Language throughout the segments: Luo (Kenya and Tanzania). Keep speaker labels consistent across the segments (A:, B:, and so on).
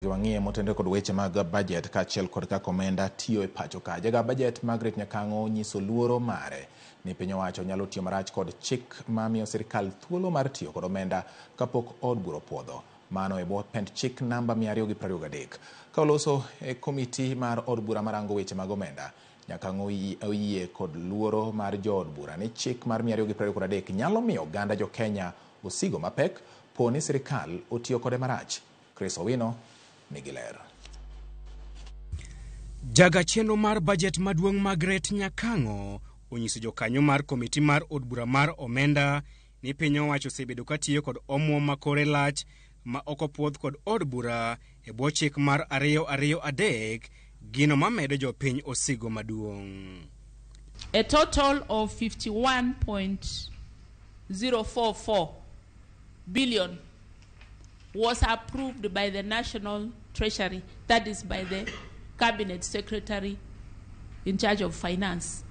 A: Wang'iye motenore kod weche mag budget kaachiel kod kaka omenda tiyo e pacho ka. Jaga budget Margaret Nyakang'o nyiso luoro mare ni piny owacho nyalo tiyo marach kod chik mamiyo sirikal thuolo mar tiyo kod omenda kapok od bura opuodho. Mano e bwo pend chik namba 223. Ka oloso e komiti mar od bura marango weche mag omenda, Nyakang'o oyie kod luoro mar jood bura ni chik mar 223 nyalo miyo oganda jo Kenya osigo mapek po ni sirikal otiyo kode marach. Chris Owino nigi ler.
B: Jaga chenro mar bajet maduong' Margaret Nyakang'o onyiso jokanyo mar komiti mar od bura mar omenda ni piny owacho osebedo ka tiyo kod omwom ma kore lach ma ok opuodh kod od bura e bwo chik mar 223, gino mamedo jopiny osigo maduong'.
C: A total of 51.044 billion was approved by the National Treasury, that is by the Cabinet Secretary in charge of finance.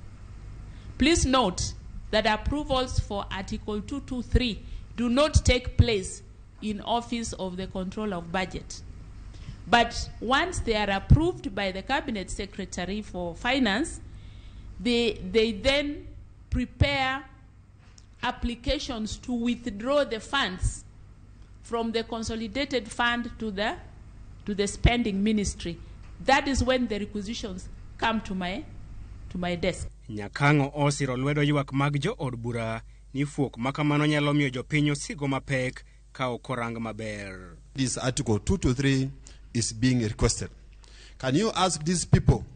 C: Please note that approvals for Article 223 do not take place in office of the Controller of Budget. But once they are approved by the Cabinet Secretary for Finance, they then prepare applications to withdraw the funds from the consolidated fund to the spending ministry. That is when the requisitions come to my desk.
B: Nyakang'o osiro lwedo ywak mag jo od bura ni fuok ma kamano nyalo miyo jopiny osigo mapek ka ok orang maber.
D: This Article 223 is being requested. Can you ask these people,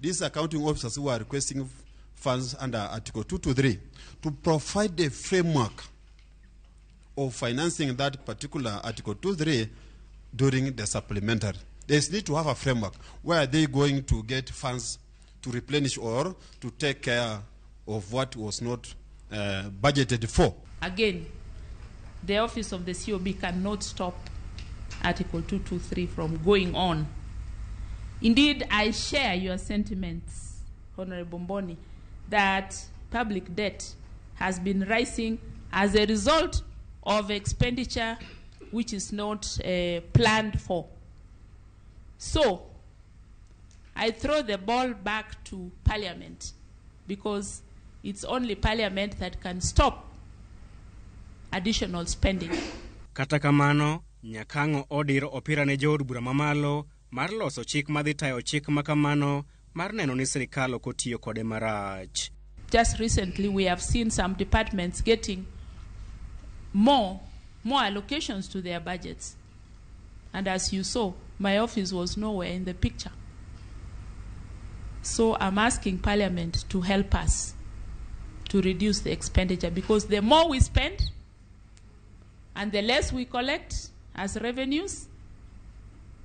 D: these accounting officers who are requesting funds under Article 223, to provide a framework of financing that particular Article 23 during the supplementary? There's need to have a framework. Where are they going to get funds to replenish or to take care of what was not budgeted for?
C: Again, the office of the COB cannot stop Article 223 from going on. Indeed, I share your sentiments, Honorable Mboni, that public debt has been rising as a result of expenditure which is not planned for. So, I throw the ball back to Parliament because it's only Parliament that can stop additional spending.
B: Kata kamano, Nyakang'o odiro opira ne jood bura mamalo mar loso chik madhi tayo chik ma kamano mar neno ni sirikal ok otiyo kode marach.
C: Just recently, we have seen some departments getting more allocations to their budgets. And as you saw, my office was nowhere in the picture. So I'm asking Parliament to help us to reduce the expenditure, because the more we spend and the less we collect as revenues,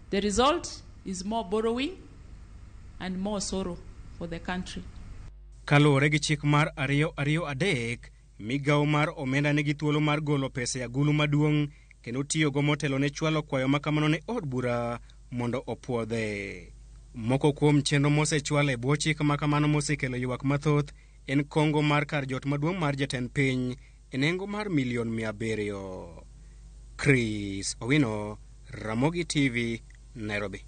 C: the result is more borrowing and more sorrow for the country.
B: Kaluwore gi chik mar 223, migawo mar omenda nigi thuolo mar golo pesa e agulu maduong' kendo tiyogo motelo ne chwalo kwayo ma kamano ne od bura mondo opuodhe. Moko kuom chenro mosechwal e bwo chik ma kamano mosekelo ywak mathoth en kongo mar kar jot maduong' mar jatend piny e nengo mar milion 700. Chris Owino, Ramogi TV, Nairobi.